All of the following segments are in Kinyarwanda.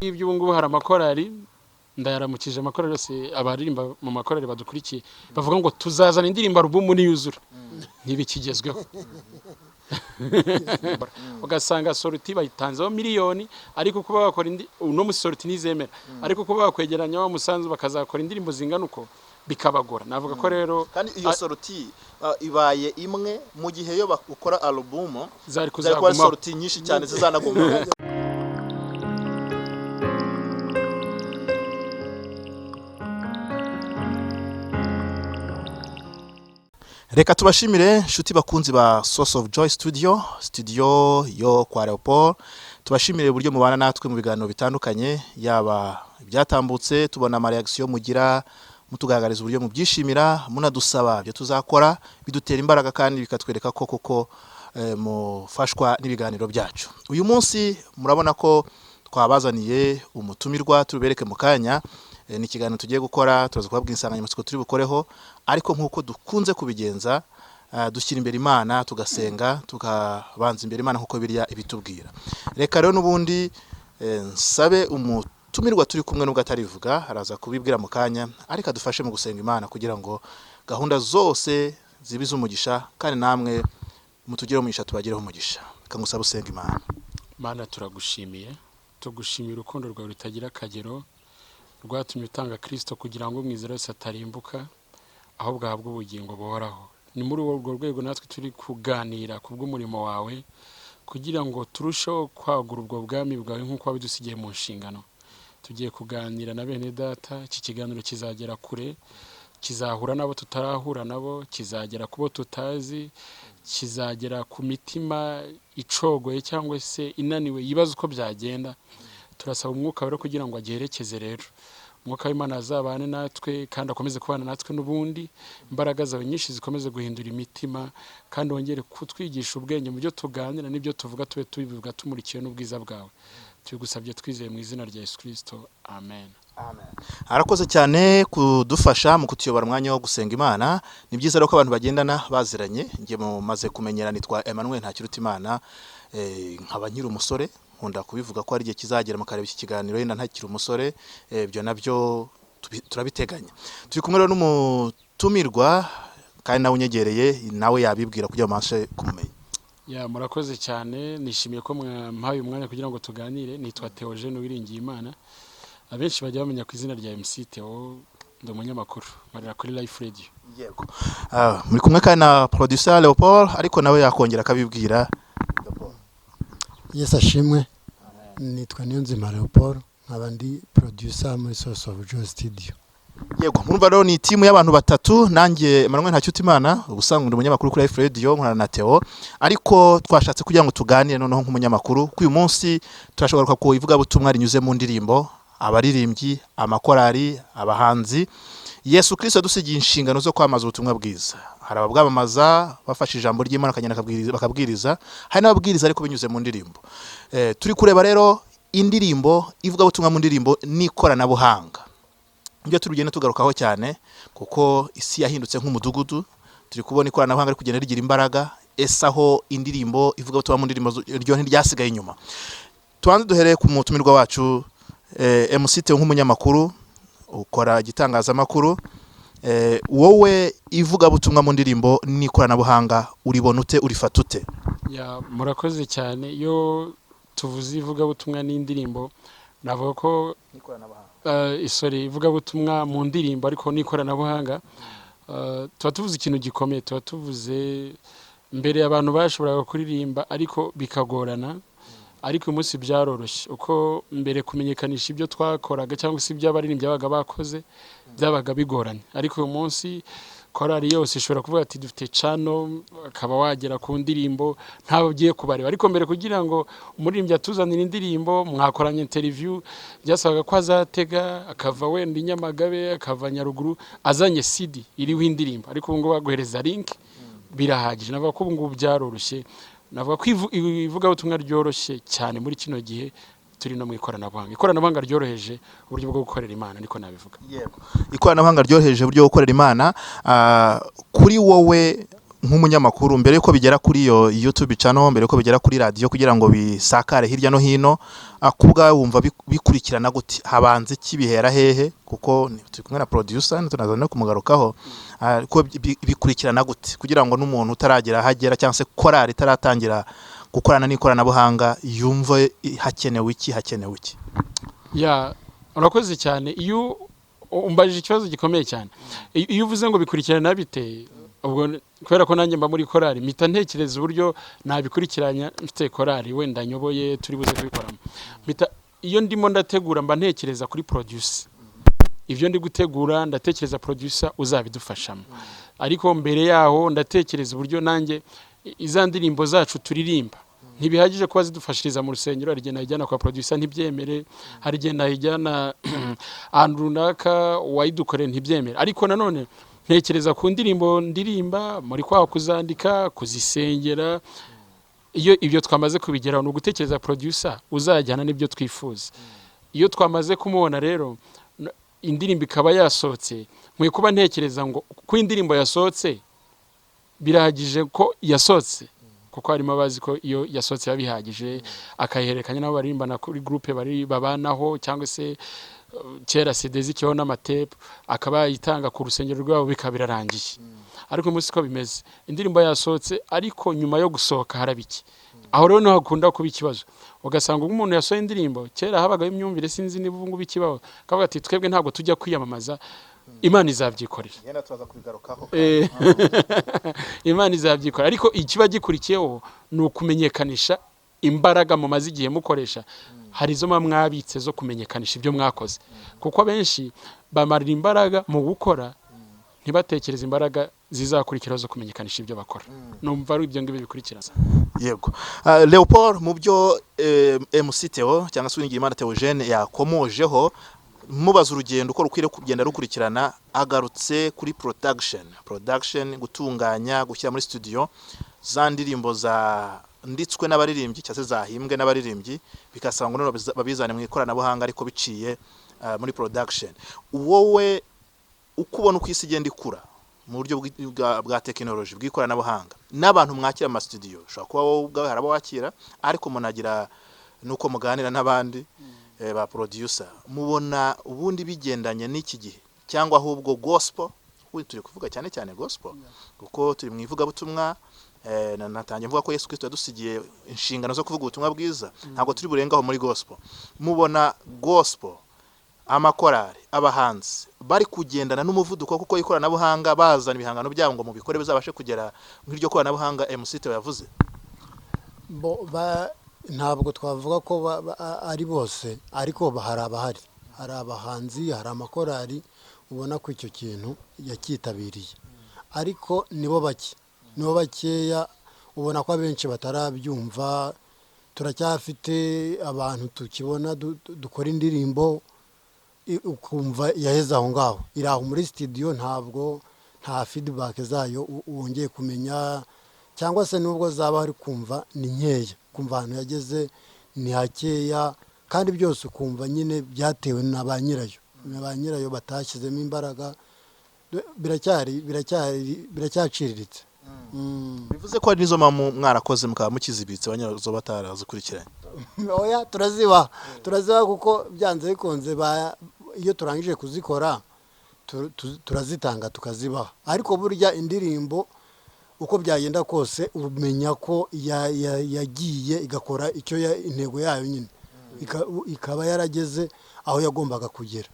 Ngibyo ubu ngubu hari amakorari, ndayaramukije, amakorari yose, abaririmba mu makorari badukurikiye, bavuga ngo tuzazana indirimbo album niyuzura. Ntibikigezweho. Ugasanga sortie bayitanzeho miliyoni, ariko kuba bakora indi uno musi sortie ntizemera, ariko kuba bakwegeranya wa musanzu bakazakora indirimbo zingana uko bikabagora. Navuga ko rero Kandi iyo sortie ibaye imwe, mu gihe iyo bakora album zari zari kuba ari kuzagumaho. Sortie nyinshi cyane zizanagumaho. Reka tubashimire, inshuti bakunzi ba Source of Joy Studio, studio yo kwa Leopold. Tubashimire uburyo mubana natwe mu biganiro bitandukanye, yaba ibyatambutse, tubona ama reaction mugira, mutugaragariza uburyo mubyishimira, munadusaba ibyo tuzakora, bidutera imbaraga kandi bikatwereka ko koko mufashwa n'ibiganiro byacu. Uyu munsi murabona ko twabazaniye umutumirwa tubereke mu kanya. Ni ikiganiro tugiye gukora, turaza kubabwira insanganyamatsiko turi bukoreho, ariko nk'uko dukunze kubigenza, dushyira imbere Imana, tugasenga, tukabanza imbere Imana nk'uko biriya ibitubwira. Reka rero n'ubundi nsabe umutumirwa turi kumwe, nubwo atarivuga, araza kubibwira mu kanya, ariko adufashe mu gusenga Imana kugira ngo gahunda zose zibe iz'umugisha, kandi namwe mutugireho umugisha, tubagireho umugisha. Reka ngusabe usenga Imana. Mana, turagushimiye, tugushimiye urukundo rwawe rutagira akagero rwatumye utanga Kirisito kugira ngo umwizera wese atarimbuka, ahubwo ahabwe ubugingo buhoraho. Ni muri urwo rwego natwe turi kuganira ku bw'umurimo wawe, kugira ngo turusheho kwagura ubwo bwami bwawe nk'uko wabidusigiye mu nshingano. Tugiye kuganira na bene data. Iki kiganiro kizagera kure, kizahura n'abo tutarahura nabo, kizagera ku bo tutazi, kizagera ku mitima icogoye cyangwa se inaniwe yibaza uko byagenda. Turasaba Umwuka rero kugira ngo agiherekeze. Rero Umwuka w'Imana azabane natwe kandi akomeze kubana natwe n'ubundi, imbaraga zawe nyinshi zikomeze guhindura imitima, kandi wongere kutwigisha ubwenge mu byo tuganira n'ibyo tuvuga, tube tubivuga tumurikiwe n'ubwiza bwawe. Tubigusabye twizeye mu izina rya Yesu Kirisito, amen. Arakoze cyane kudufasha mu kutuyobora umwanya wo gusenga Imana. Ni byiza rero ko abantu bagendana baziranye. Njye mumaze kumenyera, nitwa Emmanuel Ntakirutimana, nkaba nkiri umusore. Nkunda kubivuga ko hari igihe kizagera mukareba iki kiganiro yenda ntakiri umusore. Ibyo nabyo turabiteganya. Turi kumwe rero n'umutumirwa, kandi nawe unyegereye nawe yabibwira kugira ngo mubashe kumumenya. Ya, murakoze cyane. Nishimiye ko mwampaye umwanya kugira ngo tuganire. Nitwa Theogene Uwiringiyimana, abenshi bajya bamenya ku izina rya MC Theo. Ndi umunyamakuru, nkorera kuri Life Radio. Yego. Muri kumwe kandi na producer Leopold, ariko nawe yakongera akabibwira. Yesu ashimwe. Nitwa Niyonzima Leopold, nkaba ndi producer muri Source of Joy Studio. Yego, murumva rero ni timu y'abantu batatu. Nanjye Emmanuel Ntakirutimana, ubusanzwe ndi umunyamakuru kuri Life Radio, nkorana na Theo, ariko twashatse kugira ngo tuganire noneho nk'umunyamakuru ko uyu munsi turashobora ku ivugabutumwa rinyuze mu ndirimbo, abaririmbyi, amakorari, abahanzi. Yesu Kristo yadusigiye inshingano zo kwamamaza ubutumwa bwiza. Hari ababwamamaza bafashe ijambo ry'Imana bakagenda bakabwiriza, hari n'ababwiriza ariko binyuze mu ndirimbo. Turi kureba rero indirimbo, ivugabutumwa mu ndirimbo n'ikoranabuhanga. Ibyo turi tugarukaho cyane kuko isi yahindutse nk'umudugudu. Turi kubona ikoranabuhanga riri kugenda rigira imbaraga. Ese aho indirimbo, ivugabutumwa mu ndirimbo ryo ntiryasigaye inyuma? Tubanze duhereye ku mutumirwa wacu, MC Theo, nk'umunyamakuru ukora igitangazamakuru, wowe ivugabutumwa mu ndirimbo n'ikoranabuhanga uribona ute, urifata ute? Ya, murakoze cyane. Iyo tuvuze ivugabutumwa n'indirimbo, navuga ko sorry, ivugabutumwa mu ndirimbo ariko n'ikoranabuhanga, tuba tuvuze ikintu gikomeye. Tuba tuvuze mbere abantu bashoboraga kuririmba ariko bikagorana, ariko uyu munsi byaroroshye. Uko mbere kumenyekanisha ibyo twakoraga cyangwa se ibyo abaririmbyi babaga bakoze byabaga bigoranye, ariko uyu munsi korali yose ishobora kuvuga ati dufite channel, akaba wagera ku ndirimbo ntawe ugiye kubareba. Ariko mbere, kugira ngo umuririmbyi atuzanire indirimbo mwakoranye interview, byasabaga ko azatega akava wenda i Nyamagabe, akava Nyaruguru, azanye CD iriho indirimbo. Ariko ubu ngubu baguhereza link, birahagije. Navuga ko ubu ngubu byaroroshye. Navuga ko ivugabutumwa ryoroshye cyane muri kino gihe turi no mu ikoranabuhanga. Ikoranabuhanga ryoroheje uburyo bwo gukorera Imana, niko nabivuga. Yego, ikoranabuhanga ryoroheje uburyo bwo gukorera Imana. Kuri wowe Nk'umunyamakuru, mbere yuko bigera kuri iyo YouTube channel, mbere yuko bigera kuri radiyo, kugira ngo bisakare hirya no hino, ku bwawe wumva bikurikirana gute? Habanza iki? Bihera hehe? Kuko turi kumwe na producer, tunaza no kumugarukaho. Ko bikurikirana gute kugira ngo n'umuntu utaragera aho agera, cyangwa se korali itaratangira gukorana n'ikoranabuhanga, yumve hakenewe iki, hakenewe iki? Ya, urakoze cyane. Iyo umbajije ikibazo gikomeye cyane. Iyo uvuze ngo bikurikirana bite, ubwo kubera ko nanjye mba muri korali, mpita ntekereza uburyo nabikurikiranya mfite korali wenda nyoboye, turi buze kubikoramo. Mpita, iyo ndimo ndategura, mba ntekereza kuri producer. Ibyo ndi gutegura, ndatekereza producer uzabidufashamo. Ariko mbere yaho ndatekereza uburyo nanjye iza ndirimbo zacu turirimba, ntibihagije kuba zidufashiriza mu rusengero. Hari igihe nayijyana kwa producer ntibyemere, hari igihe nayijyana ahantu runaka uwayidukoreye ntibyemere. Ariko nanone ntekereza ku ndirimbo ndirimba muri kwa kuzandika, kuzisengera. Iyo ibyo twamaze kubigeraho, ni ugutekereza producer uzajyana n'ibyo twifuza. Iyo twamaze kumubona rero, indirimbo ikaba yasohotse, nkwiye kuba ntekereza ngo ko indirimbo yasohotse, birahagije ko yasohotse? Kuko harimo abazi ko iyo yasohotse biba bihagije, akayihererekanya n'abo baririmbana kuri groupe bari babanaho, cyangwa se kera CD zikibaho n'amatepu, akaba yayitanga ku rusengero rwabo, bikaba birarangiye. Ariko uyu munsi siko bimeze. Indirimbo yasohotse, ariko nyuma yo gusohoka haraba iki? Aho rero niho hakunda kuba ikibazo, ugasanga ubwo umuntu yasohoye indirimbo, kera habagaho imyumvire, sinzi niba ubu ngubu ikibaho, akavuga ati: "Twebwe ntabwo tujya kwiyamamaza, Imana izabyikorera." Yenda turaza kubigarukaho. Imana izabyikora, ariko ikiba gikurikiyeho ni ukumenyekanisha imbaraga mumaze igihe mukoresha. Hari izo muba mwabitse zo kumenyekanisha ibyo mwakoze, kuko abenshi bamarira imbaraga mu gukora, ntibatekereze imbaraga zizakurikiraho zo kumenyekanisha ibyo bakora. Numva ari ibyo ngibyo bikurikirana. Yego. Leopold, mu byo MC Theo cyangwa se Uwiringiyimana Theogene yakomojeho, mubaza urugendo uko rukwiriye kugenda rukurikirana, agarutse kuri production, gutunganya, gushyira muri studio za ndirimbo zanditswe n'abaririmbyi cyangwa se zahimbwe n'abaririmbyi, bigasaba ngo noneho babizane mu ikoranabuhanga, ariko biciye muri production. Wowe uko ubona uko isi igenda ikura mu buryo bwa tekinoloji, bw'ikoranabuhanga, n'abantu mwakira mu masitudiyo, ushobora kuba wowe ubwawe hari abo wakira, ariko munagira nuko muganira n'abandi ba producer, mubona ubundi bigendanye n'iki gihe, cyangwa ahubwo gospel, ubundi turi kuvuga cyane cyane gospel kuko turi mu ivugabutumwa, natangiye mvuga ko Yesu Kristo yadusigiye inshingano zo kuvuga ubutumwa bwiza, ntabwo turi burengaho muri gospel. Mubona gospel, amakorari, abahanzi bari kugendana n'umuvuduko kuko ikoranabuhanga, bazana ibihangano byabo ngo mubikore bizabashe kugera nk'iryo koranabuhanga MC Theo yavuze? Bo ntabwo twavuga ko ari bose, ariko hari abahari, hari abahanzi, hari amakorari ubona ko icyo kintu yacyitabiriye, ariko nibo bake, nibo bakeya. Ubona ko abenshi batarabyumva. Turacyafite abantu tukibona dukora indirimbo, ukumva yaheze aho ngaho, iri aho muri studio, ntabwo nta feedback zayo wongeye kumenya, cyangwa se nubwo zaba ari kumva ni nkeya, kumva ahantu yageze ni hakeya, kandi byose ukumva nyine byatewe na ba nyirayo, na ba nyirayo batashyizemo imbaraga. Biracyari biracyaciriritse. Bivuze ko hari n'izo mpamvu mwarakoze mukaba mukizibitse, abanyirazo batarazikurikiranye? Oya, turaziba, turaziba, kuko byanze bikunze iyo turangije kuzikora turazitanga, tukazibaha. Ariko burya indirimbo uko byagenda kose, umenya ko yagiye igakora icyo intego yayo nyine, ikaba yarageze aho yagombaga kugera.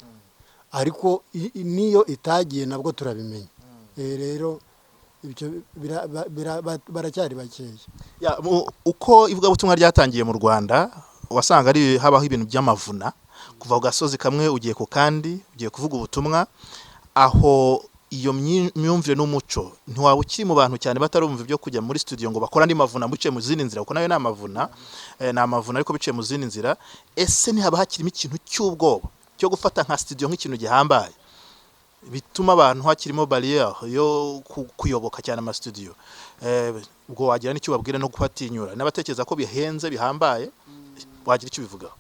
Ariko n'iyo itagiye nabwo turabimenya. Rero ibyo baracyari bakeya. Ya, uko ivugabutumwa ryatangiye mu Rwanda, wasanga ari habaho ibintu by'amavuna, kuva ku gasozi kamwe ugiye ku kandi, ugiye kuvuga ubutumwa. Aho iyo myumvire n'umuco ntiwaba ukiri mu bantu cyane, batarumva ibyo kujya muri studio ngo bakora andi mavuna biciye mu zindi nzira, kuko nayo ni amavuna, ni amavuna ariko biciye mu zindi nzira. Ese ntihaba hakirimo ikintu cy'ubwoba cyo gufata nka studio nk'ikintu gihambaye, bituma abantu hakirimo barrière yo kuyoboka cyane ama studio? Ubwo wagira n'icyo ubabwira no kubatinyura n'abatekereza ko bihenze, bihambaye, wagira icyo ubivugaho?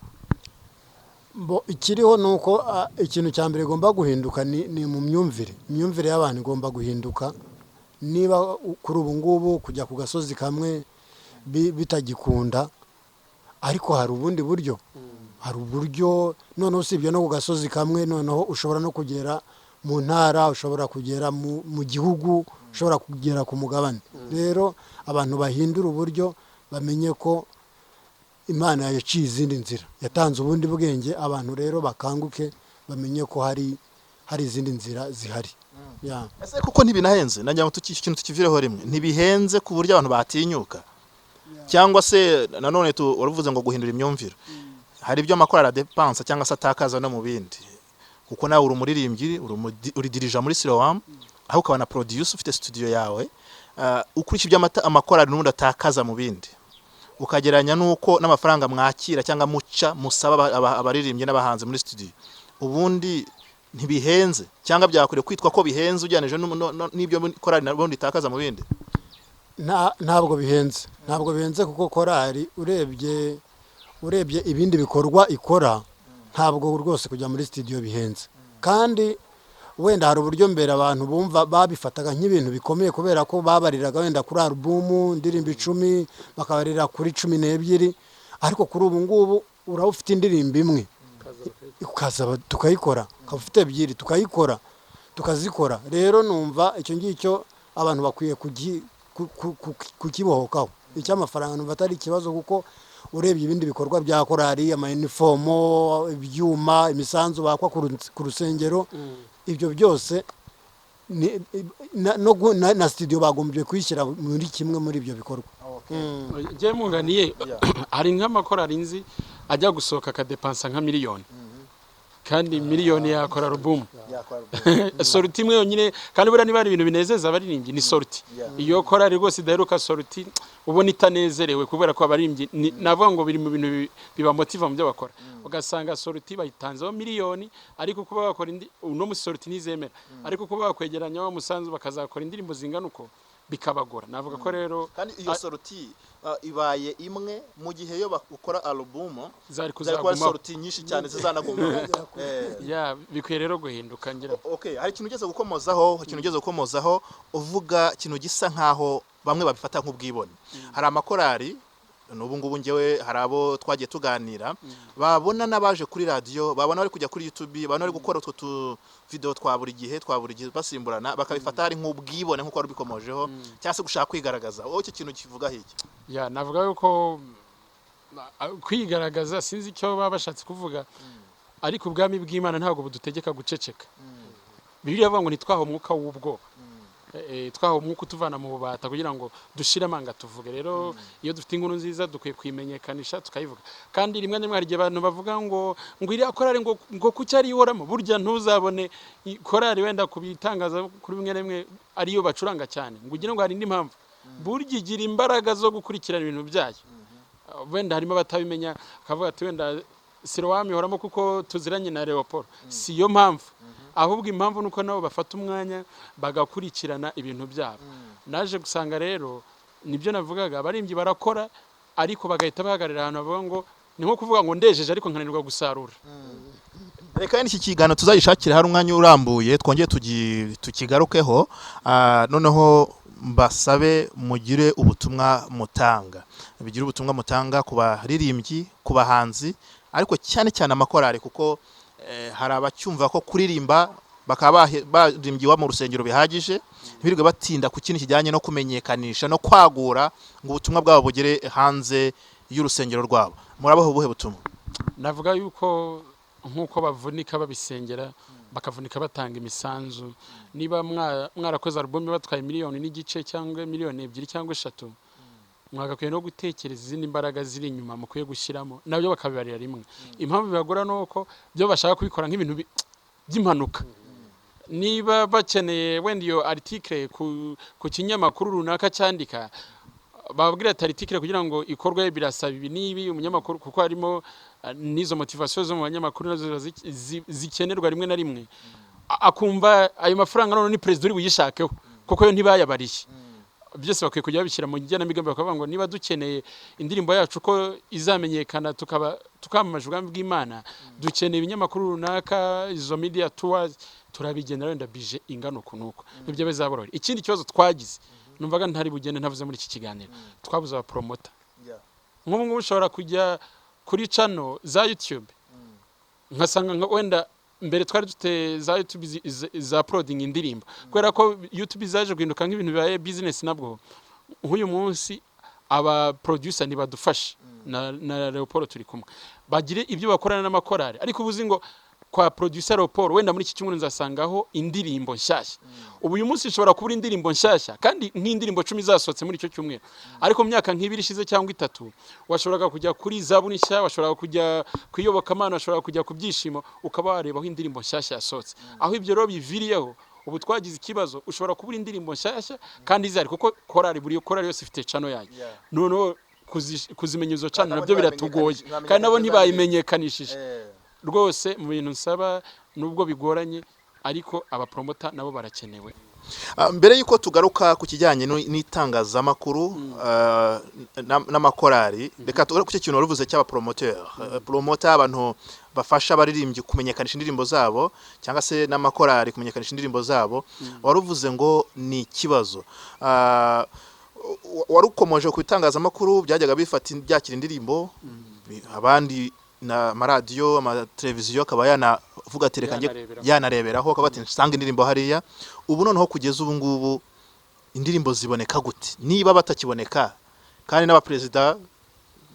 Bo, ikiriho ni uko ikintu cya mbere igomba guhinduka ni mu myumvire. Imyumvire y'abantu igomba guhinduka. Niba kuri ubu ngubu kujya ku gasozi kamwe bitagikunda, ariko hari ubundi buryo, hari uburyo noneho usibye no ku gasozi kamwe, noneho ushobora no kugera mu ntara, ushobora kugera mu gihugu, ushobora kugera ku mugabane. Rero abantu bahindura uburyo, bamenye ko Imana yaciye izindi nzira, yatanze ubundi bwenge. Abantu rero bakanguke, bamenye ko hari izindi nzira zihari. Ya. Ese kuko ntibinahenze? Nagira ngo ikintu tukivireho rimwe, ntibihenze ku buryo abantu batinyuka? Cyangwa se nanone waravuze ngo guhindura imyumvire, hari ibyo amakorali adepansa cyangwa se atakaza no mu bindi, kuko nawe uri umuririmbyi, uri dirija muri Siloam, aho ukaba na producer, ufite studio yawe. Ukurikije ibyo amakorali n'ubundi atakaza mu bindi, ukagereranya n'uko n'amafaranga mwakira cyangwa muca musaba abaririmbyi n'abahanzi muri studio, ubundi ntibihenze cyangwa byakwiriye kwitwa ko bihenze ugereranije n'ibyo korali n'ubundi itakaza mu bindi? Ntabwo bihenze, ntabwo bihenze, kuko korali urebye ibindi bikorwa ikora, ntabwo rwose kujya muri studio bihenze. Kandi wenda hari uburyo mbere abantu bumva babifataga nk'ibintu bikomeye, kubera ko babariraga wenda kuri alubumu indirimbo 10, bakabarira kuri 12. Ariko kuri ubu ngubu uraba ufite indirimbo imwe ukaza tukayikora, ukaba ufite ebyiri tukayikora, tukazikora. Rero numva icyo ngicyo abantu bakwiye kukibohokaho. Icy'amafaranga numva atari ikibazo, kuko urebye ibindi bikorwa bya korali, amayinifomo, ibyuma, imisanzu bakwa ku rusengero, ibyo byose ni- na, no gu- na, na studio bagombye kuyishyira muri kimwe muri ibyo bikorwa. Njye munganiye, hari nk'amakorali nzi ajya gusohoka akadepansa nka miliyoni, kandi miliyoni yakora alubumu, sortie imwe yonyine. Kandi buriya niba hari ibintu binezeza abaririmbyi ni sortie. Iyo korali rwose idaheruka sortie, ubona itanezerewe, kubera ko abaririmbyi navuga ngo biri mu bintu bibamotiva mu byo bakora. Ugasanga sortie bayitanzeho miliyoni, ariko kuba bakora indi uno musi sortie ntizemera, ariko kuba bakwegeranya wa musanzu bakazakora indirimbo zingana uko bikabagora. Navuga ko rero Kandi iyo sortie ibaye imwe, mu gihe iyo bakora alubumu zari zari kuba ari kuzagumaho. Sortie nyinshi cyane zizanagumaho. Ya, bikwiye rero guhinduka ngira. Okay, hari ikintu ugeze gukomozaho uvuga ikintu gisa nkaho bamwe babifata nk'ubwibone. Hari amakorali n'ubu ngubu, ngewe hari abo twagiye tuganira, babona n'abaje kuri radiyo, babona bari kujya kuri YouTube, babona bari gukora utwo tu video twa buri gihe basimburana, bakabifata hari nk'ubwibone nk'uko wari ubikomojeho, cyangwa se gushaka kwigaragaza. Wowe icyo kintu kivugaho iki? Ya, navuga yuko kwigaragaza sinzi icyo baba bashatse kuvuga, ariko ubwami bw'Imana ntabwo budutegeka guceceka. Bibiliya ivuga ngo ntitwahe umwuka w'ubwoba, twahawe umwuka utuvana mu bubata kugira ngo dushire amanga tuvuge. Rero iyo dufite inkuru nziza dukwiye kuyimenyekanisha, tukayivuga. Kandi rimwe na rimwe hari igihe abantu bavuga ngo iriya korali ngo kuki ari ihoramo. Burya ntuzabone korali wenda ku bitangazamakuru bimwe na bimwe ariyo bacuranga cyane ngo ugire ngo hari indi mpamvu. Burya igira imbaraga zo gukurikirana ibintu byayo. Wenda harimo abatabimenya, akavuga ati wenda Siloam ihoramo kuko tuziranye na Leopold. Si yo mpamvu, ahubwo impamvu nuko nabo bafata umwanya bagakurikirana ibintu byabo. Naje gusanga rero nibyo navugaga, abaririmbyi barakora ariko bagahita bahagarara ahantu bavuga ngo ni nko kuvuga ngo ndejeje ariko nkananirwa gusarura. Reka iki kiganiro tuzagishakire hari umwanya urambuye, twongere tukigarukeho. Noneho mbasabe mugire ubutumwa mutanga, bigire ubutumwa mutanga ku baririmbyi, ku bahanzi, ariko cyane cyane amakorali, kuko hari abacyumva ko kuririmba bakaba baririmbye iwabo mu rusengero bihagije, ntibirirwe batinda ku kintu kijyanye no kumenyekanisha no kwagura ngo ubutumwa bwabo bugere hanze y'urusengero rwabo. Murabaho ubuhe butumwa? Navuga yuko nk'uko bavunika babisengera, bakavunika batanga imisanzu, niba mwarakoze album batwaye 1.5 miliyoni cyangwa 2 miliyoni cyangwa 3, mwagakwiye no gutekereza izindi mbaraga ziri inyuma mukwiye gushyiramo, nabyo bakabibarira rimwe. Impamvu bibagora ni uko byo bashaka kubikora nk'ibintu by'impanuka. Niba bakeneye wenda iyo article ku kinyamakuru runaka cyandika, bababwira ati article kugira ngo ikorwe birasaba ibi n'ibi, umunyamakuru, kuko harimo n'izo motivation zo mu banyamakuru nazo ziba zikenerwa rimwe na rimwe. Akumva ayo mafaranga none ni perezida uri buyishakeho, kuko yo ntibayabariye. Byose bakwiye kujya babishyira mu igenamigambi, bakavuga ngo niba dukeneye indirimbo yacu ko izamenyekana, tukaba tukamamaza ubwami bw'Imana, dukeneye ibinyamakuru runaka, izo media tours. Turabigenera wenda budget ingana uku nuku, nibyo bizaborohera. Ikindi kibazo twagize, numvaga ntari bugende ntavuze muri iki kiganiro, twabuze abapromoter. Nk'ubu ngubu ushobora kujya kuri channel za YouTube, nkasanga nka wenda mbere twari dufite za YouTube za uploading indirimbo. Kubera ko YouTube zaje guhinduka nk'ibintu bibaye business, nabwo nk'uyu munsi aba producer ntibadufasha, na Leopold turi kumwe, bagire ibyo bakorana n'amakorari. Ariko ubu uzi ngo kwa producer Leopold wenda muri iki cyumweru nzasangaho indirimbo nshyashya. Ubu uyu munsi nshobora kubura indirimbo nshyashya kandi nk'indirimbo 10 zasohotse muri icyo cyumweru. Ariko mu myaka nk'ibiri ishize cyangwa 3, washoboraga kujya kuri Zaburi Nshya, washoboraga kujya ku Iyobokamana, washoboraga kujya ku Byishimo, ukaba wareba aho indirimbo nshyashya yasohotse. Aho ibyo rero biviriyeho, ubu twagize ikibazo, ushobora kubura indirimbo nshyashya kandi zihari, kuko korali, buri korali yose ifite channel yayo. Noneho kuzimenya izo channel Nabo nabyo biratugoye, kandi nabo ntibayimenyekanishije rwose. Mu bintu nsaba, nubwo bigoranye, ariko abapromoter nabo barakenewe. Mbere y'uko tugaruka ku kijyanye n'itangazamakuru n'amakorari, reka tugaruke ku cyo kintu wari uvuze cy'abapromoteur. Promoter, abantu bafasha abaririmbyi kumenyekanisha indirimbo zabo cyangwa se n'amakorari kumenyekanisha indirimbo zabo, wari uvuze ngo ni ikibazo. Wari ukomoje ku bitangazamakuru byajyaga bifata byakira indirimbo, abandi na amaradiyo, amateleviziyo akaba yanavuga ati reka njye Yanareberaho. Yanareberaho, akaba ati nsanga indirimbo hariya. Ubu noneho kugeza ubu ngubu indirimbo ziboneka gute niba batakiboneka? Kandi n'abaperezida,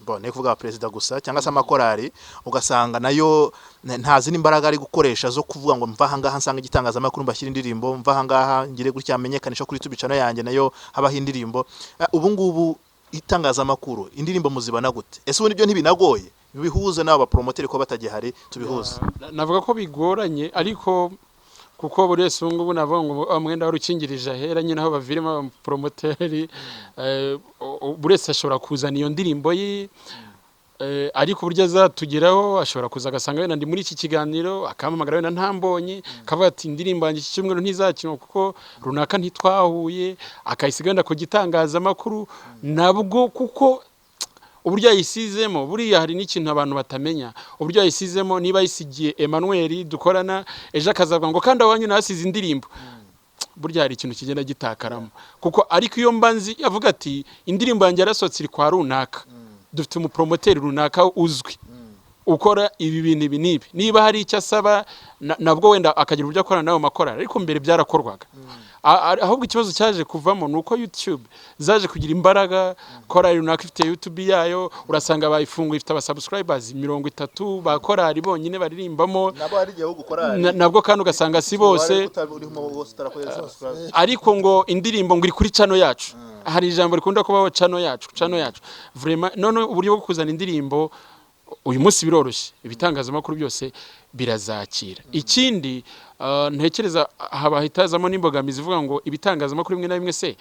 bon, ne kuvuga abaperezida gusa cyangwa se amakorari, ugasanga nayo nta zindi mbaraga ari gukoresha zo kuvuga ngo mva ahangaha nsanga igitangazamakuru mbashyira indirimbo, mva ahangaha ngire gutya menyekanisha kuri YouTube channel yanjye nayo habaho indirimbo. Ubu ngubu itangazamakuru indirimbo muzibona gute? Ese ubundi ibyo ntibinagoye bihuze n'aba bapromoteri ko batagihari? Tubihuze. Navuga ko bigoranye, ariko kuko buri wese ubu ngubu navuga ngo wa mwenda wari ukingirije ahera nyine aho baviremo abapromoteri, buri wese ashobora kuzana iyo ndirimbo ye, ariko uburyo azatugeraho, ashobora kuza agasanga wenda ndi muri iki kiganiro, akampamagara wenda ntambonye, akavuga ati indirimbo yanjye iki cyumweru ntizakinwa kuko runaka ntitwahuye, akayisiga wenda ku gitangazamakuru. Nabwo kuko uburyo yayisizemo, buriya hari n'ikintu abantu batamenya, uburyo yayisizemo, niba yayisigiye Emmanuel dukorana, ejo akazavuga ngo kandi aho wanyu nahasize indirimbo, burya hari ikintu kigenda gitakaramo. Kuko ariko iyo mba nzi, avuga ati indirimbo yanjye yarasohotse iri kwa runaka, dufite umupromoteri runaka uzwi ukora ibi bintu ibi n'ibi, niba hari icyo asaba, nabwo wenda akagira uburyo akorana n'ayo makorali. Ariko mbere byarakorwaga. Ahubwo ikibazo cyaje kuvamo ni uko YouTube zaje kugira imbaraga. Korali runaka ifite YouTube yayo, urasanga bayifunguye ifite abasubscribers 30 ba korali bonyine baririmbamo. Nabo hari igihe gukora. Nabwo kandi ugasanga si bose. Ariko ngo indirimbo ngo iri kuri channel yacu, hari ijambo rikunda kubaho, channel yacu, channel yacu. Vraiment, none uburyo bwo kuzana indirimbo uyu munsi biroroshye, ibitangazamakuru byose birazakira. Ikindi, ntekereza haba hitazamo n'imbogamizi ivuga ngo ibitangazamakuru bimwe na bimwe se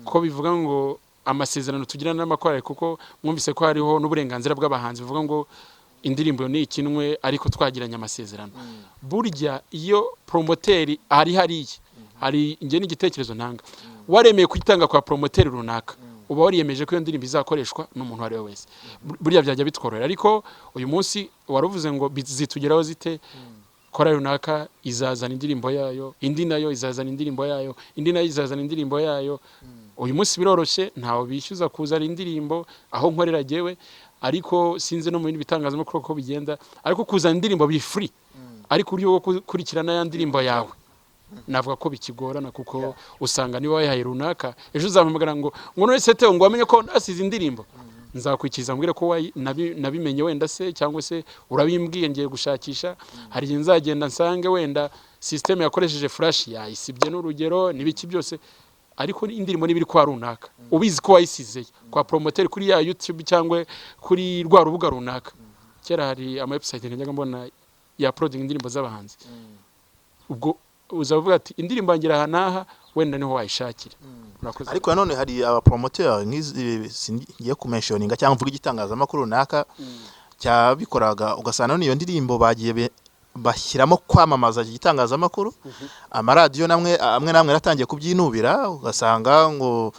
ko bivuga ngo amasezerano tugirana n'amakorali, kuko mwumvise ko hariho n'uburenganzira bw'abahanzi bivuga ngo indirimbo ni ikinwe ariko twagiranye amasezerano. Burya iyo promoteri ari hariya, hari njye n'igitekerezo ntanga: waremeye kuyitanga kwa promoteri runaka, uba wariyemeje ko iyo ndirimbo izakoreshwa n'umuntu uwo ari we wese. Buriya byajya bitworohera. Ariko uyu munsi wari uvuze ngo zitugeraho zite? Korali runaka izazana indirimbo yayo, indi nayo izazana indirimbo yayo, indi nayo izazana indirimbo yayo. Uyu munsi biroroshye, ntawe bishyuza kuzana indirimbo aho nkorera jyewe, ariko sinzi no mu bindi bitangazamakuru uko bigenda. Ariko kuzana indirimbo biri free, ariko uburyo bwo gukurikirana ya ndirimbo yawe navuga ko bikigorana, kuko usanga niba wayihaye runaka, ejo uzampamagara ngo none se Theo, ngo wamenye ko nasize indirimbo? Nzakwikiza mbwire ko nabimenye wenda se, cyangwa se urabimbwiye ngiye gushakisha. Hari igihe nzagenda nsange wenda system yakoresheje flash yayisibye, n'urugero n'ibiki byose, ariko indirimbo niba iri kwa runaka, ubizi ko wayisizeyo kwa promoter kuri ya YouTube cyangwa kuri rwa rubuga runaka. Kera hari ama website najyaga mbona ya uploading indirimbo z'abahanzi, ubwo uzavuga ati indirimbo yanjye iri aha n'aha, wenda niho wayishakira. Murakoze. Ariko nanone hari abapromoteur nk'izi, singiye kumentioninga cyangwa mvuga igitangazamakuru runaka cyabikoraga, ugasanga none iyo ndirimbo bagiye bashyiramo kwamamaza iki gitangazamakuru. Amaradiyo namwe amwe namwe yaratangiye kubyinubira, ugasanga ngo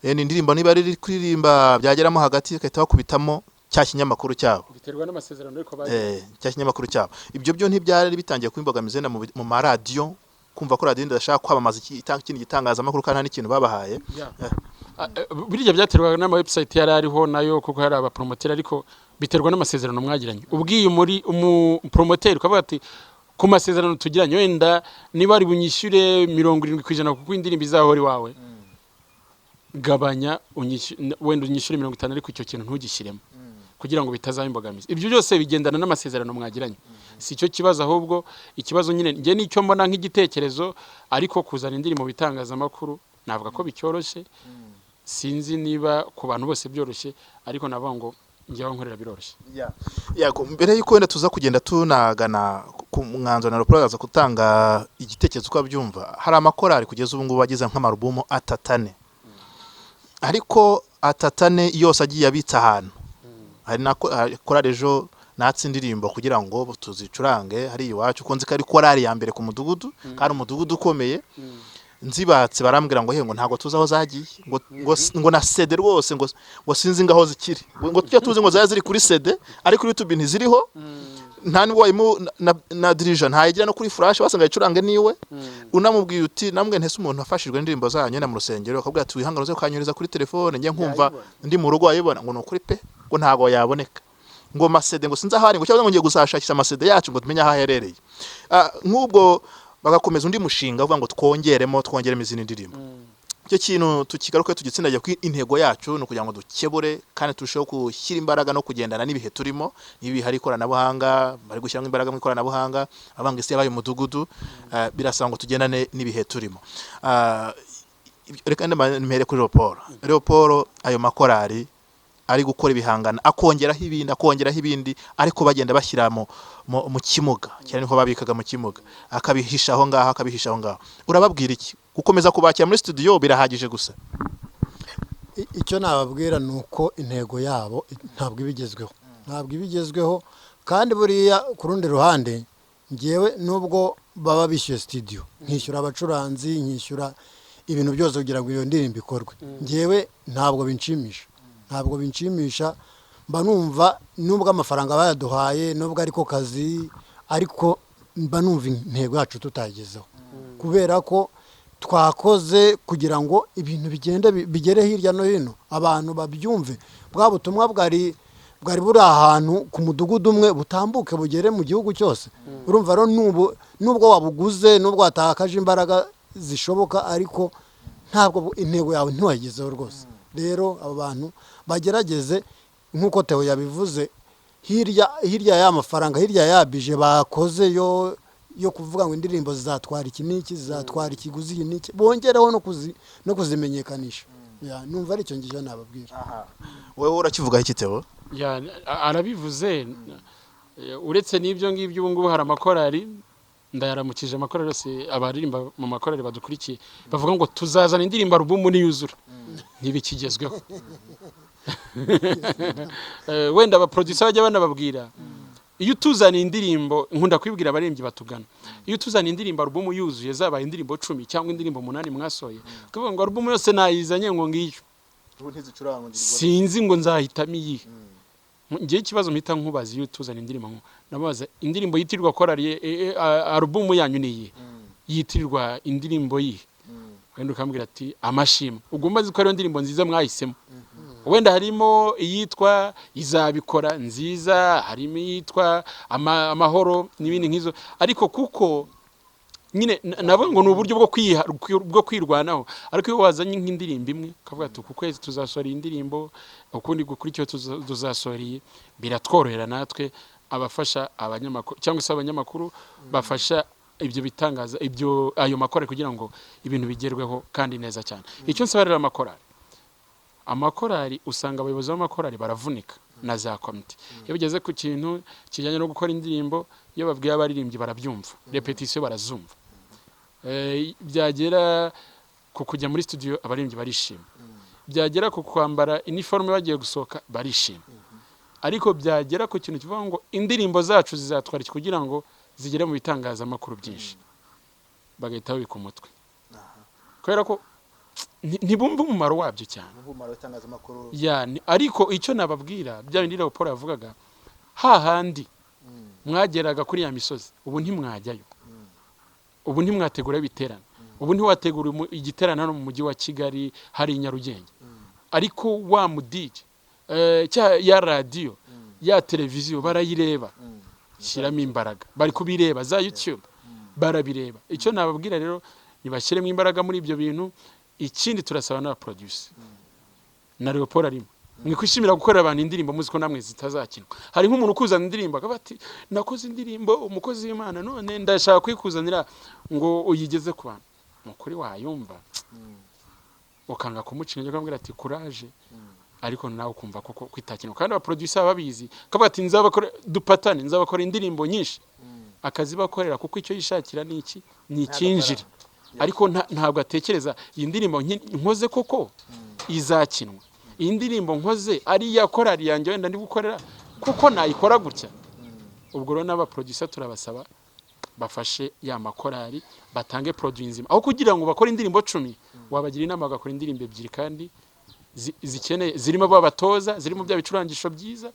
ni indirimbo niba riri kuririmba, byageramo hagati bagahita bakubitamo cya kinyamakuru cyabo. Biterwa n'amasezerano ariko bagiye. Cya kinyamakuru cyabo. Ibyo byo ntibyari bitangiye kuba imbogamizi wenda mu maradiyo? Kumva ko radiyo idashaka kwamamaza ikindi gitangazamakuru kandi nta n'ikintu babahaye. Buriya byaterwaga n'ama website yari ariho nayo, kuko hari abapromoteri, ariko biterwa n'amasezerano mwagiranye. Ubwiye muri umupromoteri ukavuga ati: "Ku masezerano tugiranye, wenda niba ari bunyishyure 70% kuko indirimbo izahora iwawe, gabanya wenda unyishyure 50, ariko icyo kintu ntugishyiremo," kugira ngo bitazaba imbogamizi. Ibyo byose bigendana n'amasezerano mwagiranye. Si cyo kibazo, ahubwo ikibazo nyine njye nicyo mbona nk'igitekerezo, ariko kuzana indirimbo mu bitangazamakuru navuga ko bicyoroshye. Sinzi niba ku bantu bose byoroshye, ariko navuga ngo njyewe nkorera biroroshye. Yego, mbere y'uko wenda tuza kugenda tunagana ku mwanzuro na Leopold aza gutanga igitekerezo uko abyumva, hari amakorali kugeza ubu ngubu ageze nk'amarubumu atatu, ane, ariko atatu, ane yose agiye abitse ahantu. Hari na hari korali ejo natse indirimbo kugira ngo tuzicurange hari iwacu, kuko nzi ko ari korali ya mbere ku mudugudu, kandi umudugudu ukomeye. Nzibatse barambwira ngo he, ngo ntabwo tuzi aho zagiye, ngo na CD rwose, ngo sinzi ngaho zikiri, ngo tujya tuzi ngo zari ziri kuri CD, ariko kuri YouTube ntiziriho. Nta nubwo wayimu na dirija ntayigira no kuri flash basanga yicurange niwe. Unamubwiye uti namwe ntese umuntu afashijwe n'indirimbo zanyu na mu rusengero, akabwira ati: "Wihangane uze kanyuriza kuri telefone njye nkumva ndi mu rugo wayibona." Ngo ni ukuri pe, ngo ntabwo yaboneka, ngo ma CD ngo sinzi aho ari, ngo cyangwa ngo ngiye gusashakisha ama CD yacu ngo tumenye aho aherereye. Nk'ubwo bagakomeza undi mushinga uvuga ngo twongeremo izindi ndirimbo. Icyo kintu tukigaruke tugitsindagira, ko intego yacu ni ukugira ngo dukebure kandi turusheho gushyira imbaraga no kugendana n'ibihe turimo. N'ibihe hari ikoranabuhanga, bari gushyiramo imbaraga mu ikoranabuhanga, abanga isi yabaye umudugudu, birasaba ngo tugendane n'ibihe turimo. Reka mpere kuri Leopold. Leopold, ayo makorari ari gukora ibihangano, akongeraho ibindi, akongeraho ibindi, ariko bagenda bashyira mu kimuga cyane, niho babikaga mu kimuga, akabihisha aho ngaho, akabihisha aho ngaho, urababwira iki? Gukomeza kubakira muri studio birahagije gusa? Icyo nababwira ni uko intego yabo ntabwo iba igezweho, ntabwo iba igezweho. Kandi buriya ku rundi ruhande, ngewe nubwo baba bishyuye studio, nkishyura abacuranzi, nkishyura ibintu byose kugira ngo iyo ndirimbo ikorwe, ngewe ntabwo binshimisha, ntabwo binshimisha. Mba numva nubwo amafaranga bayaduhaye, nubwo ariko kazi, ariko mba numva intego yacu tutayigezeho, kubera ko twakoze kugira ngo ibintu bigende bigere hirya no hino, abantu babyumve, bwa butumwa bwari buri ahantu ku mudugudu umwe butambuke bugere mu gihugu cyose. Urumva rero, nubwo wabuguze, nubwo watakaje imbaraga zishoboka, ariko ntabwo intego yawe ntiwayigezeho rwose. Rero abo bantu bagerageze nk'uko Theo yabivuze, hirya y'amafaranga, hirya ya budget bakoze yo kuvuga ngo indirimbo zizatwara iki n'iki, zizatwara ikiguzi iki n'iki, bongereho no kuzimenyekanisha. Ya, numva ari icyo ngicyo nababwira. Wowe urakivugaho iki, Theo? Ya, arabivuze. Uretse n'ibyo ngibyo, ubu ngubu hari amakorari, ndayaramukije amakorari yose, abaririmba mu makorari badukurikiye, bavuga ngo tuzazana indirimbo alubumu niyuzura. Ntibikigezweho. Wenda abaproducer bajya banababwira: iyo utuzaniye indirimbo, nkunda kubibwira abaririmbyi batugana, iyo utuzaniye indirimbo alubumu yuzuye, zabaye indirimbo 10 cyangwa indirimbo 8 mwasohoye, kuvuga ngo alubumu yose nayizanye, ngo ngiyo, sinzi ngo nzahitamo iyihe. Ngewe ikibazo mpita nkubaza iyo utuzana indirimbo, nko nabaza indirimbo yitirirwa korali, alubumu yanyu ni iyihe, yitirirwa indirimbo yihe? Wenda ukambwira ati "Amashimwe". Ubwo umaze ko ariyo ndirimbo nziza mwahisemo. Wenda harimo iyitwa "Izabikora" nziza, harimo iyitwa "Amahoro" n'ibindi nk'izo, ariko kuko nyine nabo ngo ni uburyo bwo kwirwanaho. Ariko iyo wazanye nk'indirimbo imwe ukavuga ati: "Uku kwezi tuzasohora iyi ndirimbo, ukundi gukurikiyeho tuzasohora iyi," biratworohera natwe abafasha abanyamakuru, cyangwa se abanyamakuru bafasha ibyo bitangaza, ibyo ayo makorali, kugira ngo ibintu bigerweho kandi neza cyane. Icyo nsaba rero amakorali, amakorali usanga abayobozi b'amakorali baravunika na za komite. Iyo bigeze ku kintu kijyanye no gukora indirimbo, iyo babwiye abaririmbyi barabyumva, repetisiyo barazumva. Byagera ku kujya muri studio, abaririmbyi barishima. Byagera ku kwambara iniforume bagiye gusohoka, barishima. Ariko byagera ku kintu kivuga ngo indirimbo zacu zizatwara iki kugira ngo zigere mu bitangazamakuru byinshi, bagahita babika umutwe, kubera ko ntibumva umumaro wabyo cyane. Ya, ariko icyo nababwira, bya bindi Leopold yavugaga, hahandi mwageraga kuri ya misozi, ubu ntimwajyayo. Ubu ntimwategura ibiterane, ubu ntiwategura igiterane hano mu mujyi wa Kigali, hari i Nyarugenge, ariko wa mu DJ, ya radiyo, ya televiziyo barayireba. Shyiramo imbaraga, bari kubireba, za YouTube barabireba. Icyo nababwira rero, nibashyiremo imbaraga muri ibyo bintu. Ikindi, turasaba n'abaproducer na Leopold arimo, mwikwishimira gukorera abantu indirimbo muzi ko namwe zitazakinwa. Hari nk'umuntu ukuzana indirimbo akaba ati: "Nakoze indirimbo, umukozi w'Imana, none ndashaka kuyikuzanira ngo uyigeze ku bantu." Mu kuri wayumva ukanga kumuca intege, ukamubwira ati: "Kuraje," ariko nawe ukumva koko kwitakinwa. Kandi abaproducer baba babizi, akavuga ati: "Nzabakora, dupatane, nzabakora indirimbo nyinshi." Akazibakorera kuko icyo yishakira ni iki? Ni icyinjira. Ariko ntabwo atekereza: iyi ndirimbo nkoze koko izakinwa? Iyi ndirimbo nkoze ari iya korali yanjye wenda ndi gukorera, kuko nayikora gutya? Ubwo rero n'abaproducer turabasaba bafashe ya makorali, batange produit nzima. Aho kugira ngo bakore indirimbo 10, wabagira inama bagakora indirimbo ebyiri kandi zikeneye, zirimo babatoza, zirimo bya bicurangisho byiza,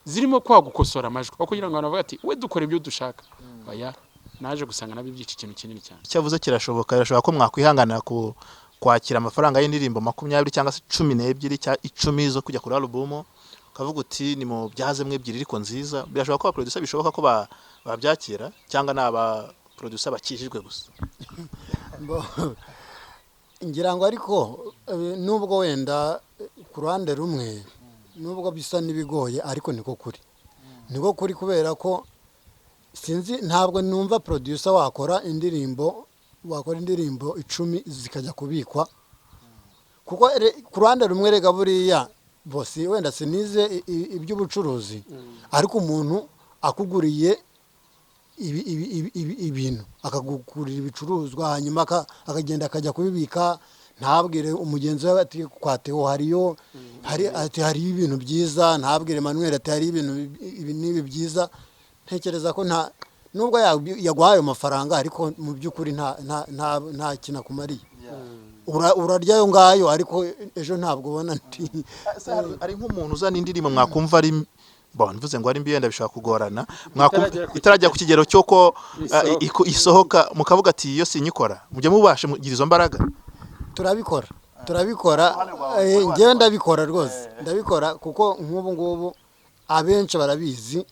zirimo kwa gukosora amajwi, aho kugira ngo abantu bavuge ati: "We dukora ibyo dushaka." Oya, naje gusanga nabyo byica ikintu kinini cyane. Icyo avuze kirashoboka. Birashoboka ko mwakwihanganira ku kwakira amafaranga y'indirimbo 20 cyangwa se 12 cyangwa 10 zo kujya kuri alubumu, ukavuga uti: "Ni mu byazemo ebyiri ariko nziza." Birashoboka ko abaproducer, bishoboka ko babyakira, cyangwa ni abaproducer bakijijwe gusa? Ngira ngo ariko nubwo wenda ku ruhande rumwe nubwo bisa n'ibigoye, ariko niko kuri, niko kuri, kubera ko sinzi, ntabwo numva producer wakora indirimbo 10 zikajya kubikwa, kuko ku ruhande rumwe rega buriya bose wenda sinize iby'ubucuruzi, ariko umuntu akuguriye ibintu, akagugurira ibicuruzwa, hanyuma akagenda akajya kubibika, ntabwire umugenzi we ati: "Kwa Theo hariyo hari," ati: "Hariyo ibintu byiza," ntabwire Manuel ati: "Hariyo ibintu ibi n'ibi byiza." Ntekereza ko nta nubwo yaguhaye ayo mafaranga, ariko mu by'ukuri nta kintu akumariye. Urarya ayo ngayo, ariko ejo ntabwo ubona nti Ese hari nk'umuntu uzana indirimbo mwakumva ari bon, mvuze ngo ari mbi wenda bishobora kugorana, mwakumva Itaragera ku itarajya ku kigero cy'uko Isohoka. Isohoka, mukavuga ati: "Iyo sinyikora"? Mujya mubasha mugira izo mbaraga? Turabikora, turabikora. Njyewe ndabikora rwose, ndabikora, kuko nk'ubu ngubu abenshi barabizi,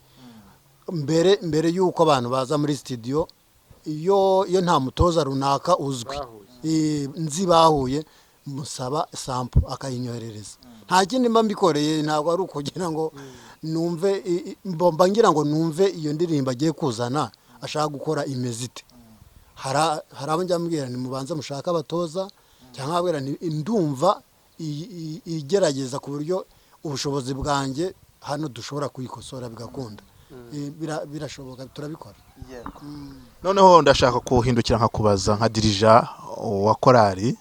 mbere y'uko abantu baza muri studio, iyo nta mutoza runaka uzwi nzi bahuye, musaba sample akayinyoherereza. Nta kindi mba mbikoreye, ntabwo ari ukugira ngo numve mba ngira ngo numve iyo ndirimbo agiye kuzana ashaka gukora imeze ite. Hari abo njya mbwira: "Nimubanze mushake abatoza," cyangwa nkabwira nti: "Ndumva igerageza ku buryo ubushobozi bwanjye hano dushobora kuyikosora bigakunda." Birashoboka, turabikora. Noneho ndashaka kuhindukira nkakubaza nka dirija wa korali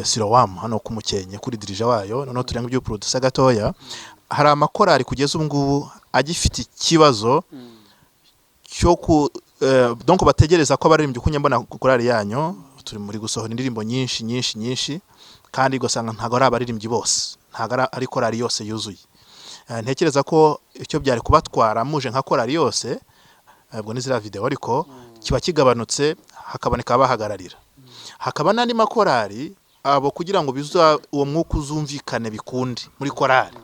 Siloam hano ku Mukenke, kuri dirija wayo. Noneho turenga ibyo producer gatoya. Hari amakorali kugeza ubu ngubu agifite ikibazo cyo ku donc bategereza ko abaririmbyi, uko mbona ku korali yanyu turi muri gusohora indirimbo nyinshi nyinshi nyinshi, kandi ugasanga ntabwo ari abaririmbyi bose, ntabwo ari korali yose yuzuye. Ntekereza ko icyo byari kubatwara muje nka korali yose, ubwo ni ziriya video, ariko kiba kigabanutse, hakaboneka abahagararira, hakaba n'andi makorali abo kugira ngo biza uwo mwuka uzumvikane bikunde muri korali,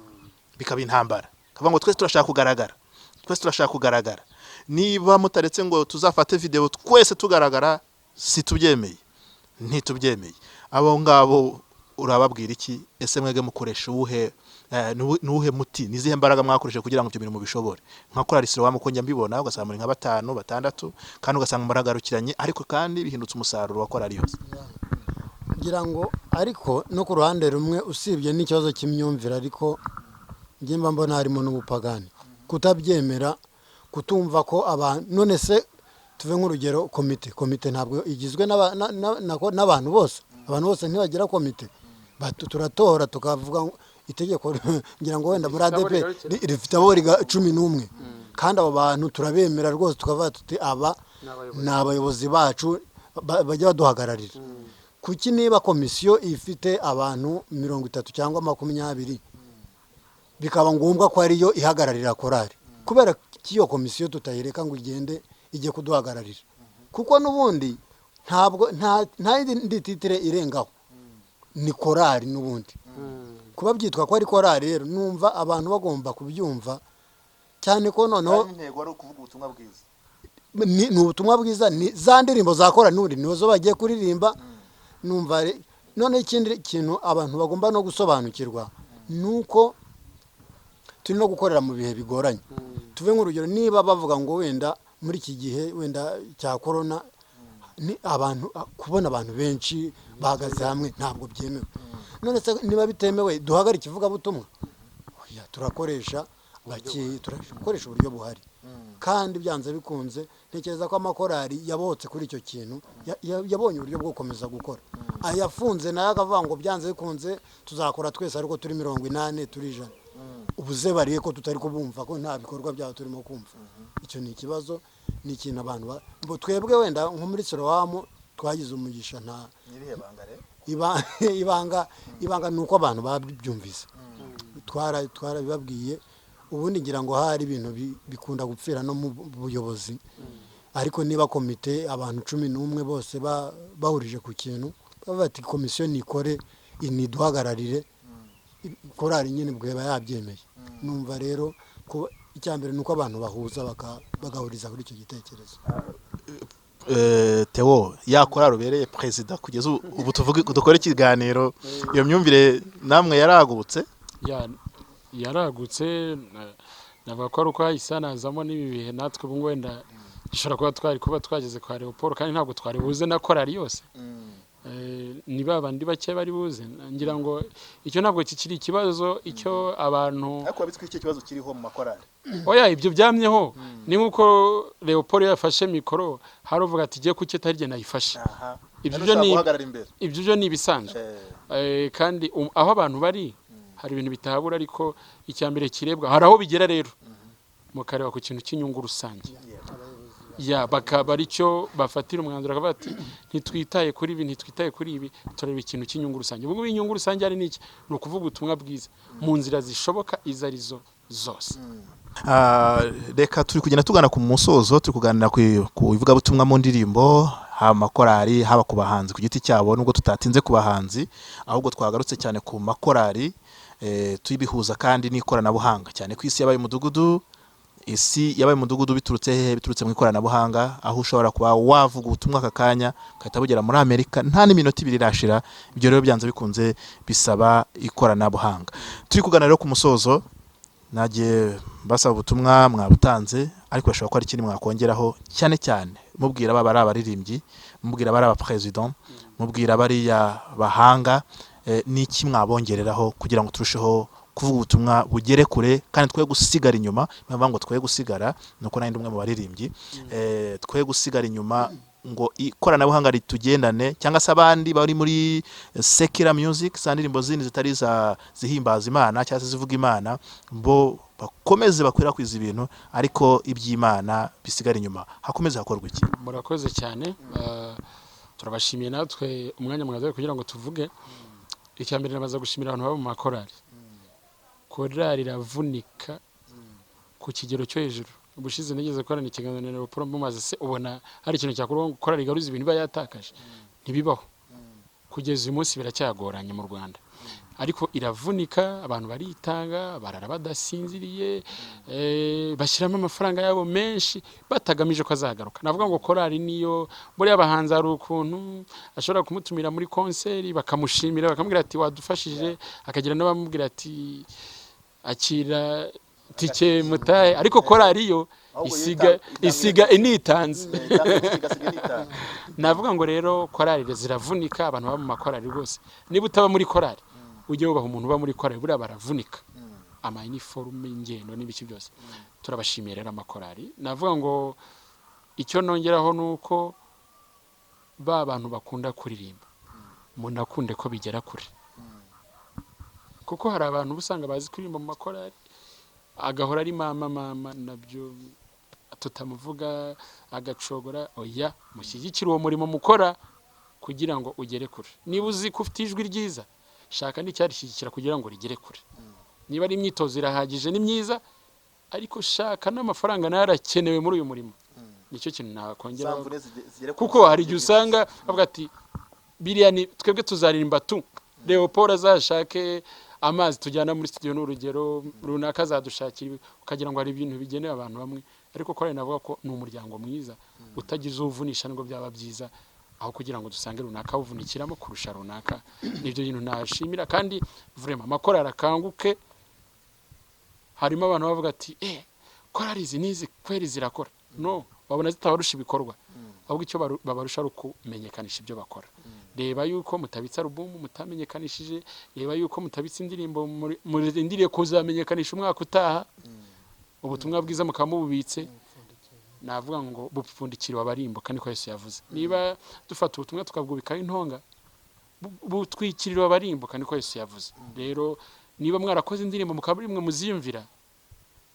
bikaba intambara, kavuga ngo: "Twese turashaka kugaragara, twese turashaka kugaragara. Niba mutaretse ngo tuzafate video twese tugaragara, si tubyemeye, ntitubyemeye." Abo ngabo urababwira iki? Ese mwebwe mukoresha uwuhe nuwuhe muti? Nizihe mbaraga mwakoresheje kugira ngo ibyo bintu mubishobore nka korali Siloam? Uko njya mbibona, ugasanga muri nka batanu, batandatu, kandi ugasanga muragarukiranye, ariko kandi bihindutse umusaruro wa korali yose. Ngira ngo ariko no ku ruhande rumwe, usibye n'ikibazo cy'imyumvire, ariko njye mba mbona harimo n'ubupagani, kutabyemera, kutumva ko abantu. None se tuve nk'urugero, komite ntabwo igizwe n'abantu bose. Abantu bose ntibagira komite. Turatora tukavuga ngo itegeko, ngira ngo wenda muri Rifite abo ADEPR rigarukira. Rifite abo 11, kandi abo bantu turabemera rwose, tukavuga tuti: "Aba Ni abayobozi. ni abayobozi bacu, bajya baduhagararira." Kuki niba komisiyo ifite abantu 30 cyangwa 20, bikaba ngombwa ko ariyo ihagararira korali, kubera ko iyo komisiyo tutayireka ngo igende ijye kuduhagararira? Kuko n'ubundi ntabwo nta yindi titre irengaho, ni korari n'ubundi. Kuba byitwa ko ari korari rero, numva abantu bagomba kubyumva cyane ko noneho Kandi intego ari ukuvuga ubutumwa bwiza. Ni ubutumwa bwiza, ni za ndirimbo za korari n'ubundi nizo bagiye kuririmba. Numva noneho ikindi kintu abantu bagomba no gusobanukirwa ni uko turi no gukorera mu bihe bigoranye. Tuve nk'urugero, niba bavuga ngo wenda muri iki gihe wenda cya korona, ni abantu kubona abantu benshi bahagaze hamwe ntabwo byemewe. None se niba bitemewe, duhagarike ivugabutumwa? Oya, turakoresha bake, turakoresha uburyo buhari. Kandi byanze bikunze, ntekereza ko amakorari yabohotse kuri icyo kintu, yabonye uburyo bwo gukomeza gukora. Ayafunze nayo akavuga ngo byanze bikunze tuzakora twese, ariko turi 80, turi 100. Ubuze bariye ko tutari kubumva, ko nta bikorwa byabo turimo kumva. Icyo ni ikibazo, ni ikintu abantu twebwe wenda nko muri Silowamu twagize umugisha, nta N'irihe banga rero? Ibanga ni uko abantu babyumvise, twarabibabwiye. Ubundi ngira ngo hari ibintu bikunda gupfira no mu buyobozi, ariko niba komite abantu 11 bose bahurije ku kintu, bavuga bati komisiyo nikore, niduhagararire korari nyine, ubwo yaba yabyemeye. Numva rero ko icya mbere ni uko abantu bahuza, bagahuriza kuri icyo gitekerezo. Theo, ya korari ubereye perezida kugeza ubu tuvuge dukore ikiganiro, iyo myumvire namwe yaragutse? Yaragutse. Navuga ko ari uko hahise hanazamo n'ibi bihe. Natwe ubu wenda dushobora kuba twari kuba twageze kwa Leopold, kandi ntabwo twari buze na korari yose. Ni ba bandi bake bari buze. Ngira ngo icyo ntabwo kikiri ikibazo, icyo abantu Ariko wabitswe icyo kibazo kiriho mu makorari? Oya, ibyo byamyeho. Ni nk'uko Leopold yafashe mikoro, hari uvuga ati: "Giye kuki atari jye nayifashe?" Ibyo byo ni guhagarara imbere. Ibyo byo ni ibisanzwe. Kandi aho abantu bari hari ibintu bitahabura, ariko icya mbere kirebwa, hari aho bigera rero mukareba ku kintu cy'inyungu rusange, ya bakaba aricyo bafatira umwanzuro, bakavuga ati: "Ntitwitaye kuri ibi, ntitwitaye kuri ibi, tureba ikintu cy'inyungu rusange." Ubwo ngubu inyungu rusange ari n'iki? Ni ukuvuga ubutumwa bwiza mu nzira zishoboka izo arizo zose. Reka turi kugenda tugana ku musozo. Turi kuganira ku ivugabutumwa mu ndirimbo, haba amakorari, haba ku bahanzi ku giti cyabo, nubwo tutatinze ku bahanzi, ahubwo twagarutse cyane ku makorari, tubihuza kandi n'ikoranabuhanga, cyane ko isi yabaye umudugudu. Isi yabaye umudugudu biturutse hehe? Biturutse mu ikoranabuhanga, aho ushobora kuba wavuga ubutumwa aka kanya ugahita bugera muri Amerika nta n'iminota 2 irashira. Ibyo rero byanze bikunze bisaba ikoranabuhanga. Turi kugana rero ku musozo. Nagiye basaba ubutumwa, mwabutanze, ariko bashobora ko hari ikindi mwakongeraho, cyane cyane mubwira baba ari abaririmbyi, mubwira abari abaperezida, mubwira bariya bahanga, n'iki mwabongereraho kugira ngo turusheho kuvuga ubutumwa bugere kure kandi twe gusigara inyuma. Bavuga ngo twe gusigara, nuko nanjye ndi umwe mu baririmbyi, twe gusigara inyuma ngo ikoranabuhanga ritugendane, cyangwa se abandi bari muri secular music, za ndirimbo zindi zitari za zihimbaza Imana cyangwa se zivuga Imana, bo bakomeze bakwirakwiza ibintu, ariko iby'Imana bisigara inyuma. Hakomeze hakorwa iki? Murakoze cyane. Turabashimiye natwe umwanya mwaduhaye kugira ngo tuvuge. Icya mbere, nabaza gushimira abantu baba mu makorari. Korari iravunika ku kigero cyo hejuru. Ubushize nigeze gukorana ikiganiro na Leopold, mumaze se ubona hari ikintu cyakorwa ngo korari igaruze ibintu iba yatakaje? Ntibibaho. Kugeza uyu munsi biracyagoranye mu Rwanda, ariko iravunika. Abantu baritanga, barara badasinziriye, bashyiramo amafaranga yabo menshi batagamije ko azagaruka. Navuga ngo korari niyo. Buriya abahanzi hari ukuntu ashobora kumutumira muri concert, bakamushimira, bakamubwira ati: "Wadufashije," akagira n'abamubwira ati: "Akira tike mutahe," ariko korari yo Ahubwo yo isiga isiga initanze. Navuga ngo rero korari ziravunika. Abantu baba mu makorari rwose, niba utaba muri korari, ujye wubaha umuntu uba muri korari. Buriya baravunika, ama uniforme, ingendo n'ibiki byose. Turabashimiye rero amakorari. Navuga ngo icyo nongeraho ni uko ba bantu bakunda kuririmba, munakunde ko bigera kure, kuko hari abantu uba usanga bazi kuririmba mu makorari, agahora ari mama mama, nabyo tutamuvuga, agacogora. Oya, mushyigikire uwo murimo mukora kugira ngo ugere kure. Niba uzi ko ufite ijwi ryiza, shaka n'icyarishyigikira kugira ngo rigere kure. Niba ari imyitozo irahagije, ni myiza, ariko shaka n'amafaranga nayo arakenewe muri uyu murimo. Nicyo kintu nakongera. Za mvune zigere ku Kuko hari igihe usanga bavuga ati biriya ni twebwe tuzaririmba tu Leopold azashake amazi tujyana muri studio, n'urugero runaka azadushakira ibi, ukagira ngo hari ibintu bigenewe abantu bamwe. Ariko korali navuga ko ni umuryango mwiza utagize uwuvunisha, nibwo byaba byiza, aho kugira ngo dusange runaka awuvunikiramo kurusha runaka. Nibyo bintu nashimira. Kandi vraiment amakorali akanguke. Harimo abantu bavuga ati korali izi n'izi kweri zirakora, no babona zitabarusha ibikorwa, ahubwo icyo babarusha ari ukumenyekanisha ibyo bakora. Reba yuko mutabitse alubumu mutamenyekanishije, reba yuko mutabitse indirimbo murindiriye kuzamenyekanisha umwaka utaha, ubutumwa bwiza mukaba mububitse. Navuga ngo bupfundikiriwe abarimbuka, niko Yesu yavuze. Niba dufata ubutumwa tukabwubikaho intonga, butwikiriwe abarimbuka, niko Yesu yavuze. Rero niba mwarakoze indirimbo mukaba muri mwe muziyumvira,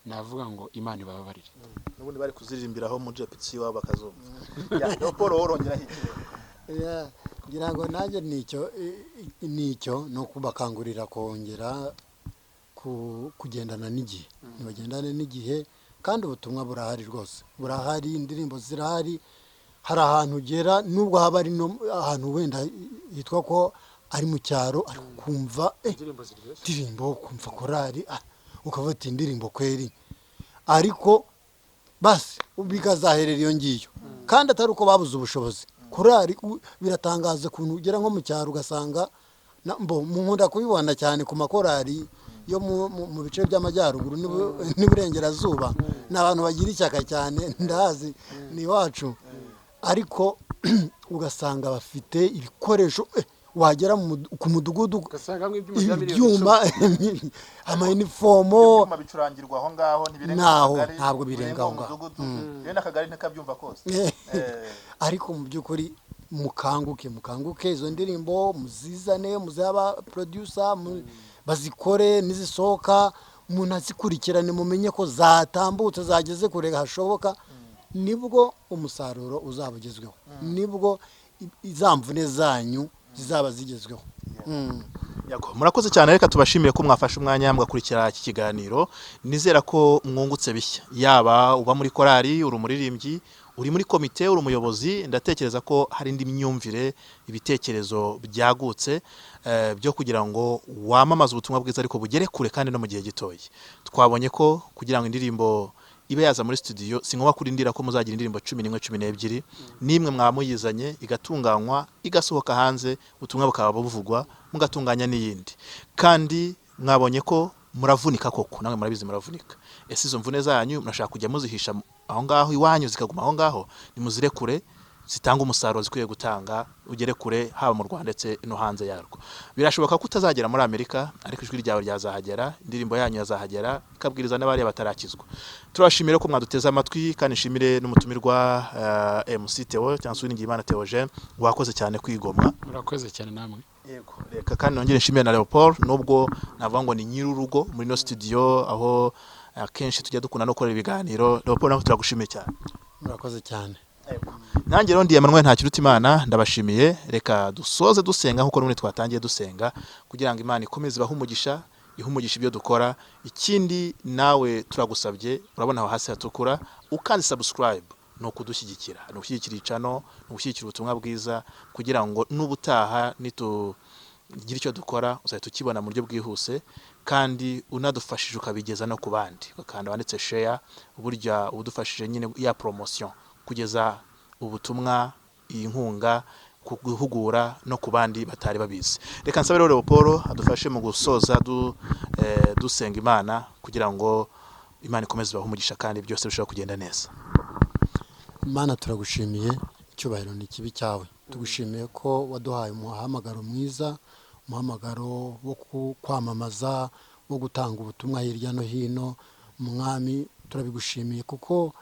navuga ngo Imana ibababarire. N'ubundi bari kuziririmbiraho mu JPC iwabo bakazumva. Ya, Leopold, wowe urongeraho iki rero? Yeah, ngira ngo nanjye nicyo ni ukubakangurira kongera kugendana n'igihe. Nibagendane n'igihe, kandi ubutumwa burahari rwose, burahari, indirimbo zirahari. Hari ahantu ugera, nubwo haba ari no ahantu wenda hitwa ko ari mu cyaro, ariko ukumva Indirimbo ziryoshye. Indirimbo, ukumva korari, ukavuga ati indirimbo kweri, ariko basi bikazaherera iyo ngiyo, kandi atari uko babuze ubushobozi. Korari biratangaza ukuntu ugera nko mu cyaro ugasanga mbo nkunda kubibona cyane ku makorari yo mu bice by'amajyaruguru n'iburengerazuba. Ni abantu bagira ishyaka cyane, ndahazi ni iwacu, ariko ugasanga bafite ibikoresho, wagera ku mudugudu ugasanga nk'ibyuma bya miliyoni ibyuma, amayinifomo. Ibyuma bicurangirwa aho ngaho ntibirenga Naho, akagari, ntabwo birenga aho ngaho. umudugudu, rero n'akagari ntikabyumva kose. Ariko mu by'ukuri mukanguke, mukanguke, izo ndirimbo muzizane, muzaba producer bazikore, nizisohoka munazikurikirane, mumenye ko zatambutse, zageze kure hashoboka. Nibwo umusaruro uzaba ugezweho, nibwo za mvune zanyu zizaba zigezweho. Yego, murakoze cyane. Reka tubashimire ko mwafashe umwanya mugakurikira iki kiganiro. Nizera ko mwungutse bishya, yaba uba muri korali, uri umuririmbyi, uri muri komite, uri umuyobozi. Ndatekereza ko hari indi myumvire, ibitekerezo byagutse byo kugira ngo wamamaze ubutumwa bwiza ariko bugere kure kandi no mu gihe gitoya. Twabonye ko kugira ngo indirimbo ibe yaza muri studio, si ngombwa kurindira ko muzagira indirimbo 11, 12. Nimwe mwaba muyizanye igatunganywa, igasohoka hanze, ubutumwa bukaba buvugwa, mugatunganya n'iyindi. Kandi mwabonye ko muravunika koko, namwe murabizi muravunika. Ese izo mvune zanyu murashaka kujya muzihisha aho ngaho iwanyu zikaguma aho ngaho? Nimuzirekure zitanga umusaruro zikwiye gutanga, ugere kure, haba mu Rwanda ndetse no hanze yarwo. Birashoboka ko utazagera muri Amerika, ariko ijwi ryawe ryazahagera, indirimbo yanyu yazahagera, ikabwiriza n'abariya batarakizwa. Turabashimire ko mwaduteze amatwi, kandi nshimire n'umutumirwa MC Theo cyangwa se Uwiringiyimana Theogene, wakoze cyane kwigomwa. Murakoze cyane namwe. Yego, reka kandi nongere nshimire na Leopold, nubwo navuga ngo ni nyir'urugo muri no studio aho akenshi tujya dukunda no gukora ibiganiro. Leopold, nawe turagushimiye cyane. Murakoze cyane. Nanjye rero ndi Emmanuel Ntakirutimana, ndabashimiye. Reka dusoze dusenga nkuko n'ubundi twatangiye dusenga, kugira ngo Imana ikomeze ibahe umugisha, ihe umugisha ibyo dukora. Ikindi nawe turagusabye, urabona aho hasi hatukura, ukanze subscribe, ni ukudushyigikira, ni ugushyigikira icano, ni ugushyigikira ubutumwa bwiza, kugira ngo n'ubutaha nitugira icyo dukora uzahita ukibona mu buryo bwihuse. Kandi unadufashije ukabigeza no ku bandi, ugakanda wanditse share, burya udufashije nyine ya promotion, kugeza ubutumwa, iyi nkunga, ku guhugura no ku bandi batari babizi. Reka nsabe rero Leopold adufashe mu gusoza dusenga Imana, kugira ngo Imana ikomeze ibahe umugisha kandi byose bishobora kugenda neza. Imana, turagushimiye, icyubahiro ni ikibe cyawe. Tugushimiye ko waduhaye umuhamagaro mwiza, umuhamagaro wo kwamamaza, wo gutanga ubutumwa hirya no hino. Mwami, turabigushimiye kuko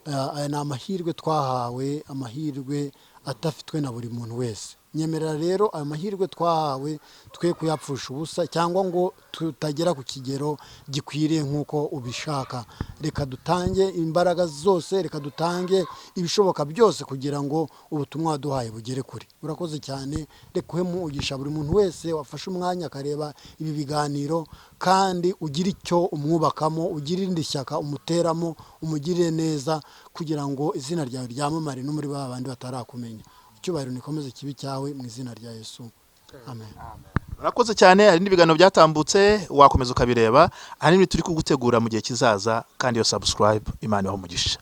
aya ni amahirwe twahawe, amahirwe adafitwe na buri muntu wese. Nyemerera rero ayo mahirwe twahawe twe kuyapfusha ubusa cyangwa ngo tutagera ku kigero gikwiriye nk'uko ubishaka. Reka dutange imbaraga zose, reka dutange ibishoboka byose kugira ngo ubutumwa waduhaye bugere kure. Urakoze cyane. Reka uhe umugisha buri muntu wese wafashe umwanya akareba ibi biganiro, kandi ugire icyo umwubakamo, ugire irindi shyaka umuteramo, umugirire neza kugira ngo izina ryawe ryamamare no muri ba bandi batarakumenya. Icyubahiro nikomeze kibi cyawe mu izina rya Yesu, amen. Urakoze cyane. Hari n'ibiganiro byatambutse, wakomeza ukabireba. Ahanini turi kugutegura mu gihe kizaza, kandi iyo subscribe. Imana ibahe umugisha.